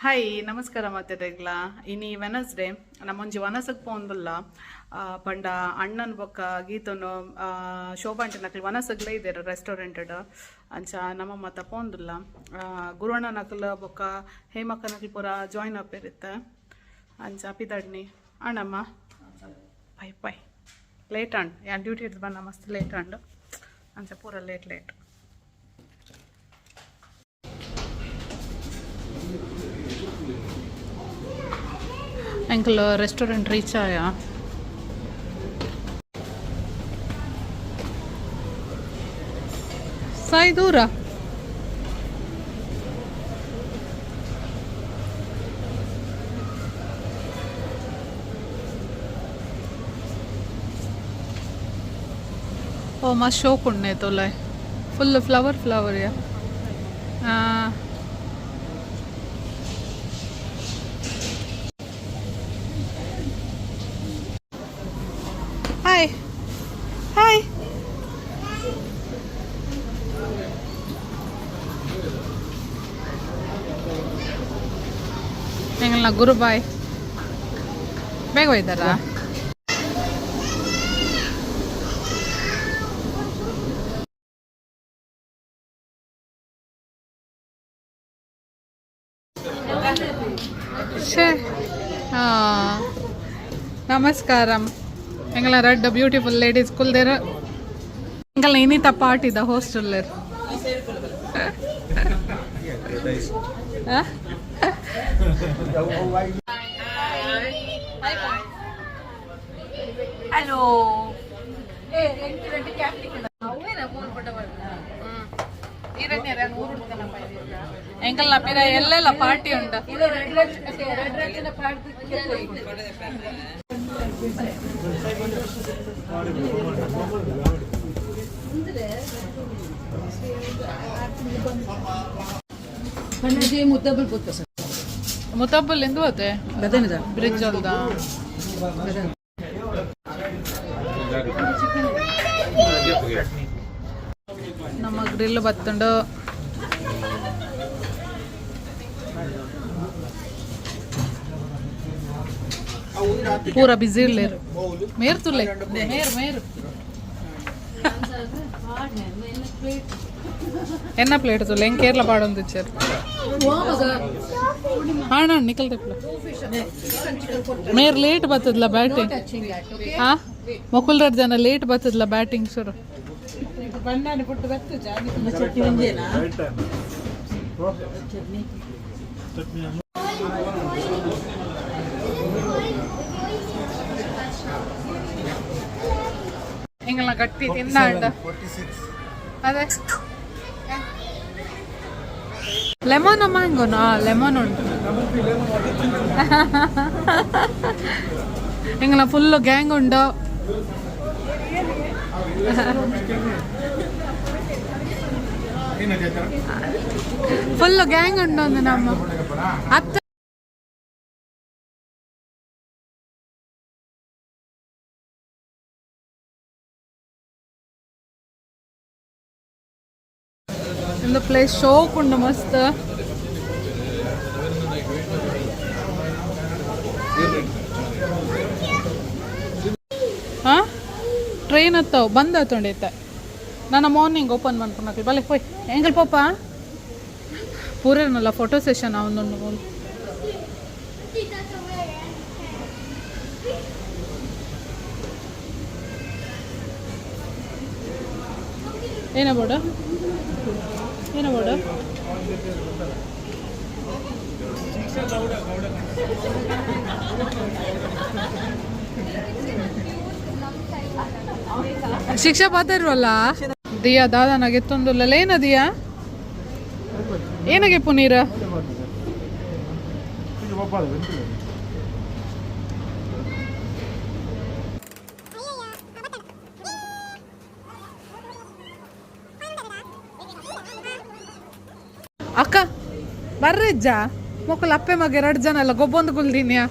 Hi, ನಮಸ್ಕಾರ ಮಾತೆರೆಗ್ಲ. ಇನಿ Wednesday, ನಮ್ಮೊಂಜಿ ವನಸಕ್ ಪೋಂದುಲ್ಲ. ಪಂಡ ಅಣ್ಣನ್ ಬೊಕ್ಕ ಗೀತನು ಶೋಭಾಂಟಿನಕ್ಲು ವನಸಗ್ಲೇ ಇದ್ದೇರು ರೆಸ್ಟೋರೆಂಟ್. ಅಂಚ ನಮ್ಮ ಮತ ಪೋಂದುಲ್ಲ. ಗುರುವಣ್ಣನಕ್ಲು ಬೊಕ್ಕ ಹೇಮಕ್ಕನಕ್ಲು ಪೂರ ಜಾಯಿನ್ ಆಪೇರಿತ್ತ. ಅಂಚ ಪಿದಡ್ನಿ ಅಣ್ಣಮ್ಮ. ಪೈ ಪೈ ಲೇಟ್ ಆಂಡ್. ಯಾನ್ ಡ್ಯೂಟಿ ಇಡ್ದು ಬನ್ನ ಮಸ್ತ್ ಲೇಟ್ ಆಂಡ್. ಅಂಚ ಪೂರ ಲೇಟ್ ಲೇಟ್. ಎಂಕಲ್ ರೆಸ್ಟೋರೆಂಟ್ ರೀಚ್ ಆಯ. ಸಾಯಿ ದೂರ. ಓ, ಮಸ್ತ್ ಶೋಕ್ ಉಂಡು ತೋಲೆ. ಫುಲ್ ಫ್ಲವರ್ ಫ್ಲವರ್ ಯಾ. ಹಾಂ. Hi hi. ಎಂಗಲ್ನ ಗುರುಬಾಯ್ ಬೇಗ ಹೋಯ್ತಾರಾ? ಶೇ. ಹಾಂ, ನಮಸ್ಕಾರ. ಎಂಗಲ ರಡ್ಡ್ ಬ್ಯೂಟಿಫುಲ್ ಲೇಡೀಸ್ ಕುಲ್ದೇರು. ಎಂಗಲ್ನ ಇನ್ನಿತ ಪಾರ್ಟಿದ ಹೋಸ್ಟೆಲ್. ಹಲೋ. ಎಂಕಲ್ನ ಪಿರ ಎಲ್ಲೆಲ್ಲ ಪಾರ್ಟಿ ಉಂಟು. ಪಣಜಿ ಮುತ್ತಬಲ್ ಪುತ್ತ ಸರ್. ಮುತಬ್ಬಲ್ ಎಂದು ಅದೇ ಬದನದ. ಬ್ರಿಡ್ಜ್ ಅಲ್ದ. ನಮ್ಮ ಗ್ರಿಲ್ ಬತ್ತುಂಡು. ಪೂರ ಬಿಸಿ ಇಲ್ಲೇರು. ಮೇರ್ ತುಲ್ಲೆ, ಮೇರ್ ಮೇರ್. ಎನ್ನ ಪ್ಲೇಟ್ ತುಲ್ಲೆ. ಹೆಂಗ್ ಕೇರಳ ಪಾಡೊಂದಿಚ್ಚರ್. ಹಾಂ, ನಿಕಲ್ ತಿಪ್ಲ. ಮೇರ್ ಲೇಟ್ ಬರ್ತದಲ್ಲ ಬ್ಯಾಟಿಂಗ್. ಹಾ, ಮೊಕುಲ್ ರಡ್ ಜನ ಲೇಟ್ ಬರ್ತದಲ್ಲ ಬ್ಯಾಟಿಂಗ್ ಶುರು. ಚಟ್ನಿ ಒಂದೇನಾ? ಚಟ್ನಿ. ಎಂಗಲ್ನ ಗಟ್ಟಿ ತಿಂದಾಂಡ. ಅದೇ ಲೆಮನ್ ಮ್ಯಾಂಗೋನಾ? ಲೆಮನ್ ಉಂಟು. ಎಂಗಲ್ನ ಫುಲ್ ಗ್ಯಾಂಗ್ ಉಂಡು. ಫುಲ್ ಗ್ಯಾಂಗ್ ಉಂಡು ಒಂದು ನಮ್ಮ ಅತ್ತ. ಇಂದು ಪ್ಲೇಸ್ ಶೋಕ್ ಉಂಡು ಮಸ್ತ್. ಹಾ, ಟ್ರೈನ್ ಹತ್ತವು ಬಂದ್ ಆತೊಂಡೈತೆ. ನಾನು ಮಾರ್ನಿಂಗ್ ಓಪನ್ ಮನ್ಪುನಕ್ಲು. ಬಲೆ ಪೋಯ್ ಎಂಕಲ್ ಪೋಪ. ಪೂರನಲ್ಲ ಫೋಟೋ ಸೆಷನ್ ಅವನೊಂದು ಮೂಲು. ಏನ ಬೋಡ, ಏನ ಬೋಡ? ಶಿಕ್ಷಾ ಪಾತಿರ್ವಲ್ಲ. ದಿಯಾ ದಾದನಾಗ ಎತ್ತೊಂದುಲ್ಲ. ಏನ ದಿಯಾ, ಏನಾಗೆ ಪುನೀರ? ಅಕ್ಕ ಬರ್ರೆಜ್ಜ. ಮೊಕ್ಕಲು ಅಪ್ಪೆ ಮಗ ಎರಡು ಜನ ಅಲ್ಲ ಗೊಬ್ಬೊಂದು ಗುಲ್ದಿನ್ಯಾ.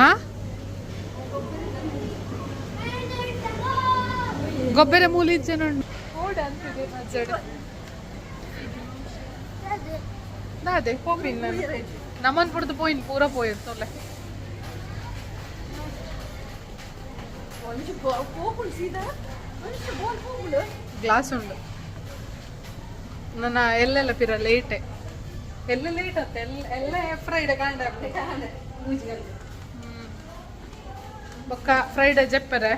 ಆ ಗೊಬ್ಬರ ಮೂಲಿ ಇಜ್ಜೆ. ಅದೇ ಪೋಪಿನ್ ನಮ್ಮನ್ ಪುಡ್ದು ಪೋಯಿನ್ ಪೂರ ಪೋಯಿರ್ ತೊಲೆ. ಒಂಜಿ ಪೋಪುಂಡು ಸೀದಾ, ಒಂಜಿ ಬೋಲ್ ಪೋಪುಂಡು. ಗ್ಲಾಸ್ ಉಂಡು. ನನ್ನ ಎಲ್ಲೆಲ್ಲ ಪಿರ ಲೇಟೆ, ಎಲ್ಲ ಲೇಟ್ ಆತ. ಎಲ್ಲ ಎಲ್ಲ ಫ್ರೈಡೆ ಕಾಂಡ. ಬೊಕ್ಕ ಫ್ರೈಡೆ ಜಪ್ಪರೆ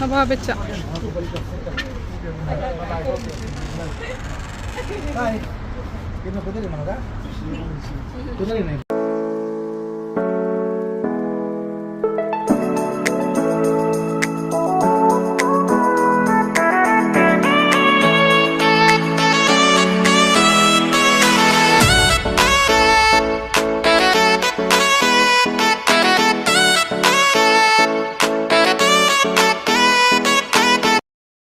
ಅಬ್ಬಾ ಬೆಚ್ಚ. Hi. Kita pwede rin mga? Pwede rin.